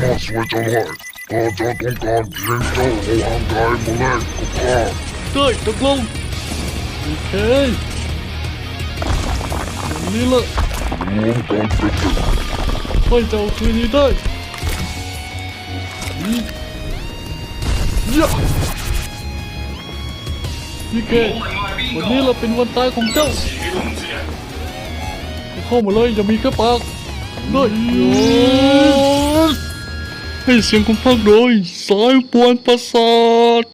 ມາດຊ່ວຍເຈົ້າໄດ້. ຂ້າເຈົ້າຕ້ອງການພຽງເຈົ້າເອົາຮ່າງກາຍມາແລກກັບຂ້າ. ໄດ້ ຕົກລົງ. ໂອເຄ ຢ່າງນີ້ລະ ລວມກັນເປັນໜຶ່ງ. ຂ້ອຍຈະເອົາຄືນໃຫ້ໄດ້. ຍະ ນີ້ແກ ວັນນີ້ລະເປັນວັນຕາຍຂອງເຈົ້າ. ເຂົ້າມາເລີຍ ຢ່າມີແຄ່ປາກ. ໄດ້. ໃຫ້ສຽງຂອງພາກໂດຍ ສາຍປ່ວນປະສາດ.